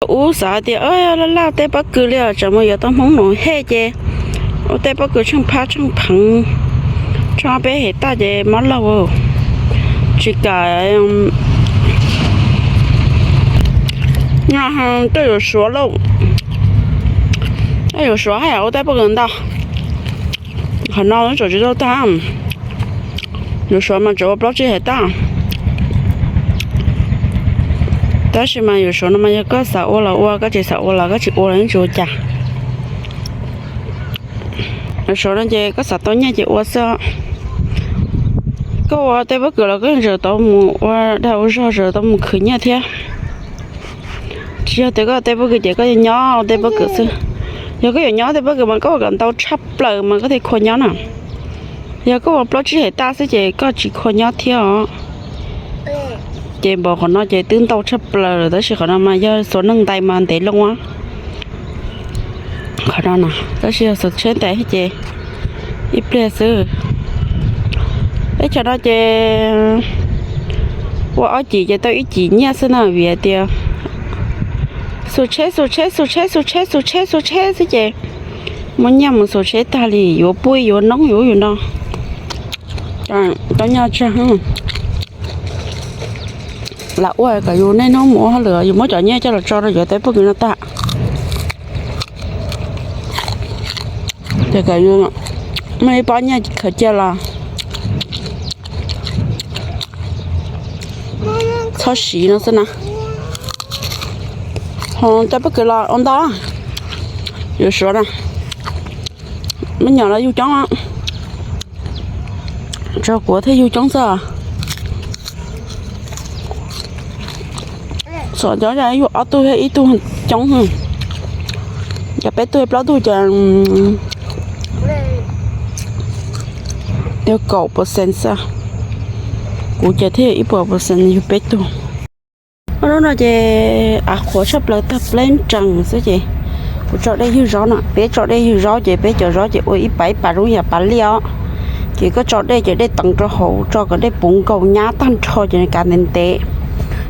Ub, xav hais tias laj laj ua teb pob kws li os, tsam mus yuav tau Hmoob nuv hej ces ua teb pob kws tsheej phab tsheej pheev, tsheej ob peb hem taj ces mob laug. Tsis kam, tuaj yuav Suav lauj, tuaj yuav Suav haj yam ua teb pob kws ntau. Qhov no tseem tsis tau tag, yuav Suav mas tseem ua plaub tsib hem taj. Tab sis mas yuav Suav no mas yog koj xav ua los ua, koj tsis xav ua los koj tsis ua los yeej tsis ua cas. Yuav Suav no ces koj xav tau nyiaj ces ua xwb. Koj ua teb pob kws los koj yeej tseem tau mus ua dag ua zog, tseem tau mus khwv nyiaj thiab. Tsis yog tias koj teb pob kws ces koj yuav nyob teb pob kws xwb. Yog koj yuav nyob teb pob kws mas koj ua kom ntau tshaj plaws mas koj thiaj khuv nyob na. Yog koj ua plaub tsib hem taj xwb ces koj tsis khuv nyob thiab os. Ces npaum qhov no ces twb ntau tshaj plaws lawm, tab sis qhov no mas yog xuas neeg ntais mas ntev loo. Qhov no, tab sis yog xuas tsheb ntais ces ib pliag xwb. Teb chaws no ces ua ob cim ces tau ib cim nyiaj xwb na, vim hais tias xuas tsheb, xuas tsheb, xuas tsheb, xuas tsheb, xuas tsheb, xuas tsheb xwb ces muaj nyiaj mus xuas tsheb tag li, yuav puj yuav noob yuav ub yuav no. Tau nyiaj tsawg. Lam ua kom yus niaj hnub mus ua hauj lwm, yus muab cov nyiaj coj los tso rau yus tej pob kws no tag. Ces kom yus muaj ib pob nyiaj khaws cia los txhob siv no xwb na. Ho tej pob kws los ua ntau, yuav Suav na, me nyuam los yug coob, tsuas kuv thiaj yug coob xwb. Txom cov yug ob tug thiab ib tug coob, yog peb tug plaub tug ces yog kaum percent xwb. Kuv ces thiaj yog ib puas percent yug peb tug. Hnub no ces av qhuav tshaj plaws tag pleb nrees xwb ces kuv tso dej ywg zaub no. Peb tso dej ywg zaub ces peb cov zaub ces ua ib pas ib pas zoo yam pas liaj os. Ces koj tso dej ces dej teev rau hauv tso kom dej puv nkaus nyab tag nrho ces nws kav ntev ntev.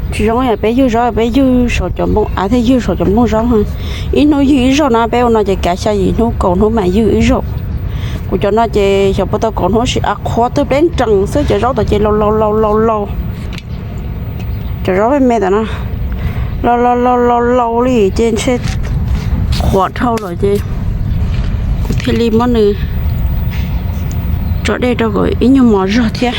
Tsis zoo yam peb ywg zaub, peb ywg saum cov npoo av thiab ywg saum cov npoo zaub. Ib hnub ywg ib zaug no, peb ua no ces kav xya yim hnub kaum hnub mam ywg ib zaug. Kuv cov no ces xyov puas tau kaum hnub sis av qhuav tag pleb nrees xwb ces zaub tod ces laus laus laus laus laus. Cov zaub me me tod no laus laus laus laus laus li ces ntshe qhuav dhau lawm ces kuv thiaj li muab nws tso dej rau kom ib nyuag mos zog thiab.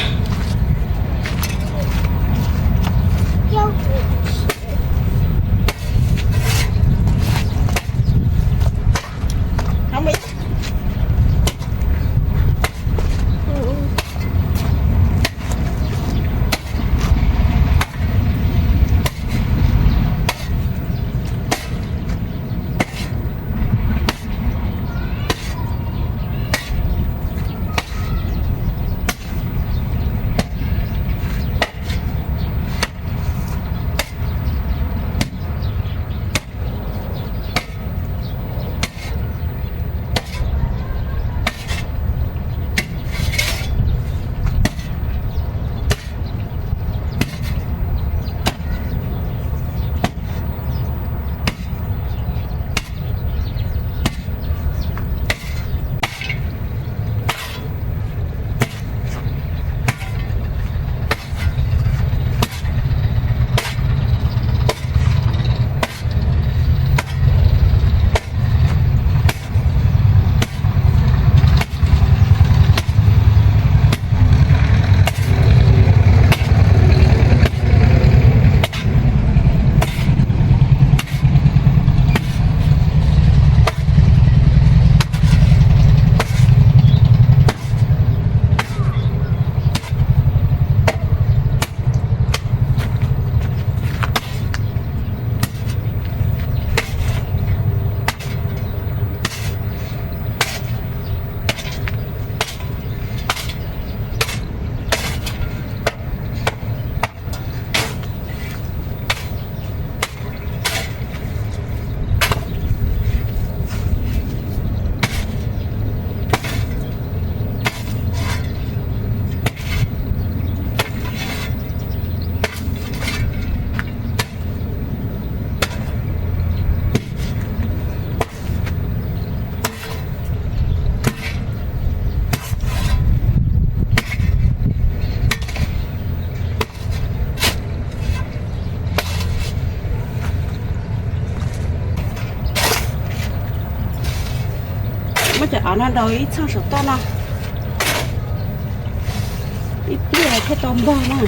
Cov av no rau ib txheej saum toj no, ib pliag thiaj tau npog na.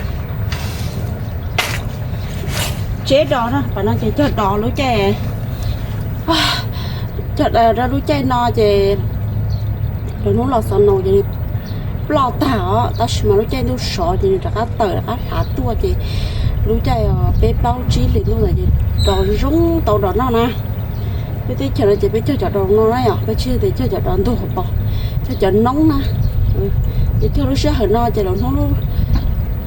Tseb dos no, pam no ces cog dos lub caij, cog dos rau lub caij no ces lawv hnub los xaus no ces ploj tag os, tab sis mas lub caij ntuj sov ces nws rov qab tawm rov qab hlav tuaj ces lub caij peb plaub tsib hlis ntuj ntawd ces dos zoo tau dos noj na. Peb teb chaws no ces peb cog cov dos no na yom, peb tsis yog tias cog cov dos ntuag pom, cog cov noob na. Ces cog lub sij hawm no ces lawv hnub lub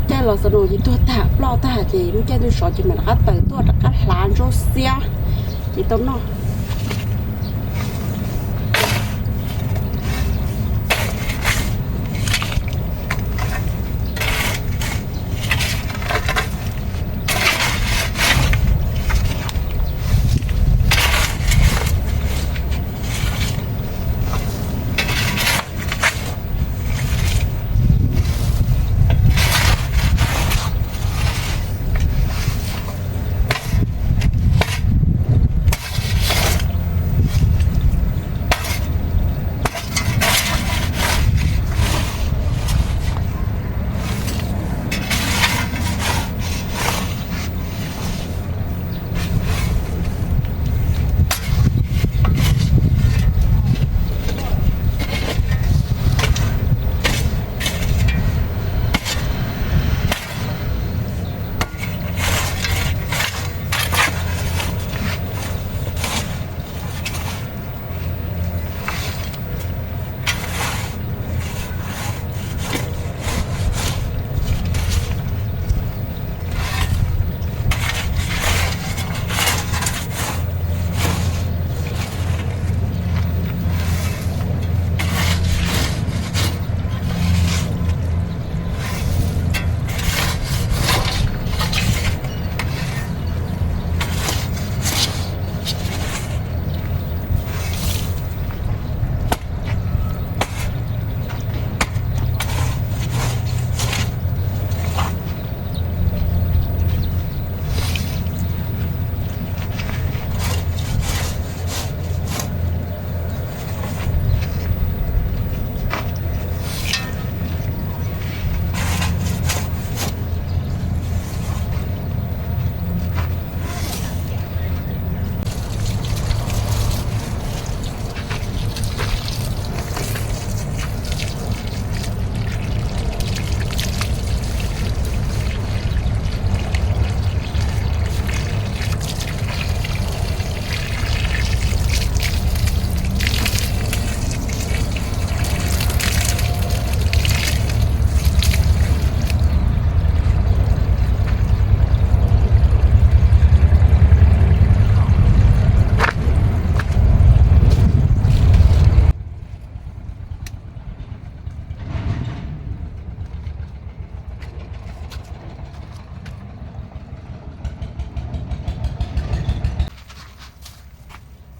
caij los xaus no ces tuag tag ploj tag ces lub caij ntuj sov ces mam rov qab tawm tuaj rov qab hlav ntsuab xiab ces tau noj.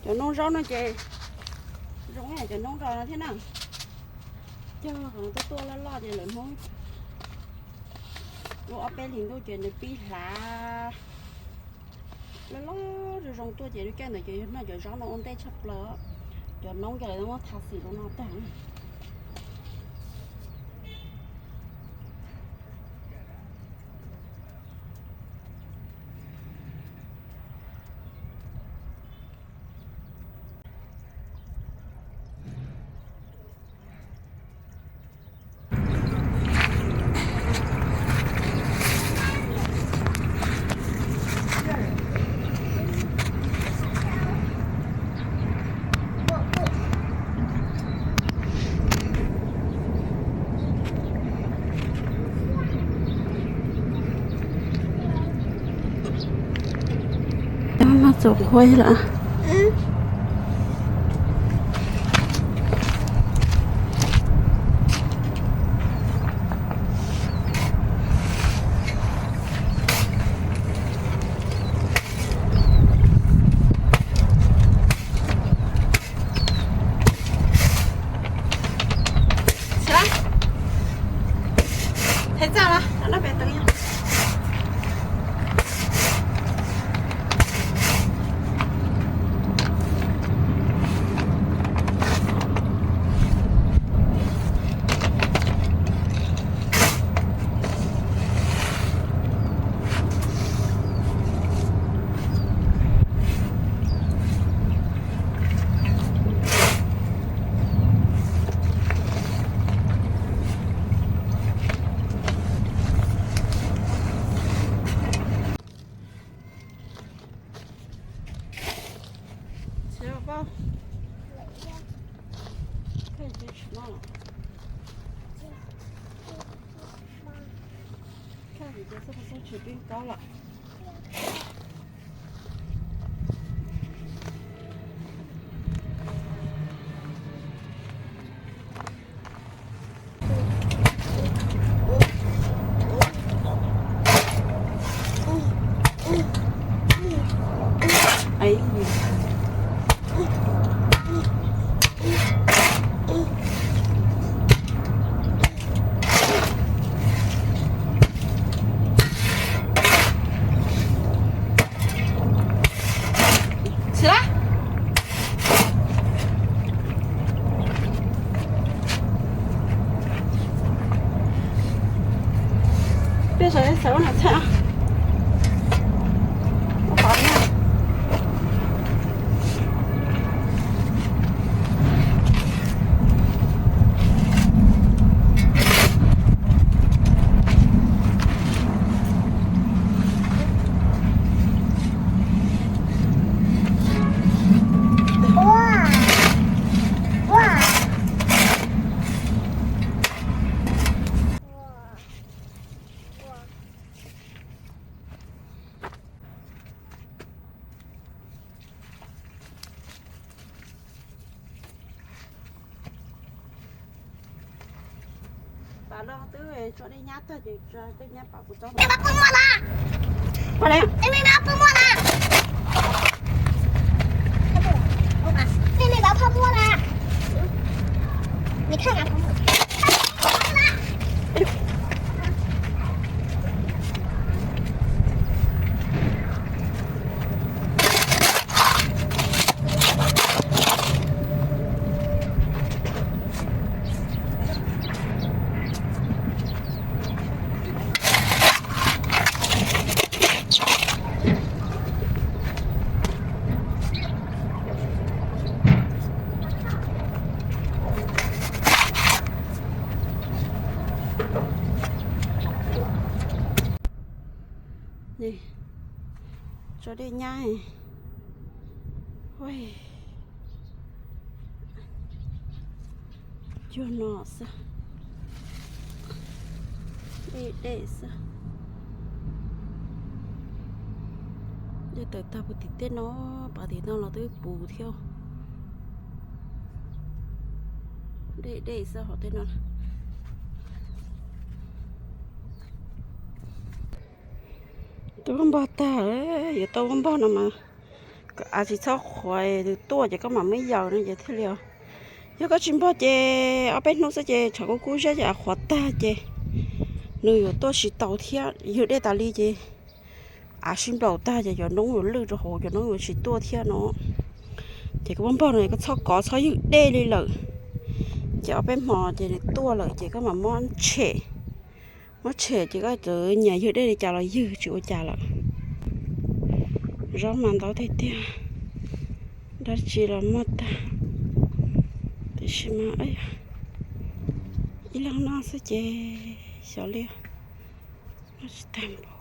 Cov noob zaub no ces zoo cov noob ros no thiab na. Cog tuaj tuaj loj loj ces lawv hnub lub ob peb hlis ntuj ces nws pib hlav loj loj zoo zoo tuaj ces lub caij ntawd ces yog noj cov zaub no ua ntej tshaj plaws. Cov noob ces lawv muab tha xim rau no tag. Mas txaus huab lawm. Koj, koj tsis noj lawm. Koj tsis tshis lawm. Xws lab. Peb sawv daws xav ua nam txhaj. Pam no twb tso dej nyab tag ces tso dej nyab pam kuv tso. Tso dej nyab. Cuag no xwb. Dej dej xwb. Dej tawm tag puag tim tej no, pam tim no los twb puv thiab. Dej dej xwb hauv tej no. Tus vaub npog tag, yuav tau vaub npog no mas av tsis txhob qhuav, tus tuaj ces koj mam muab yaws no ces thiaj li. Yog koj tsis npog ces ob peb hnub xwb ces tshav kub kub zab ces av qhuav tag ces nws yuav tuaj tsis tau thiab. Ywg dej tas li ces av sib nplaum tag ces cov noob yuav lwj rau hauv, cov noob yuav tsis tuaj thiab no. Ces koj vaub npog no koj txhob kov txhob ywg dej li lawm. Ces ob peb hmo ces nws tuaj lawm ces koj mam muab tshem. Muab tshem ces koj txawm nyiam ywg dej li cas los ywg, tsis ua cas lawm. Zaub mas ntau tiag tiag, dab tsi los muaj tag. Tiam sis mas ib leeg noj xwb ces xyov li, noj tsis tag npaum.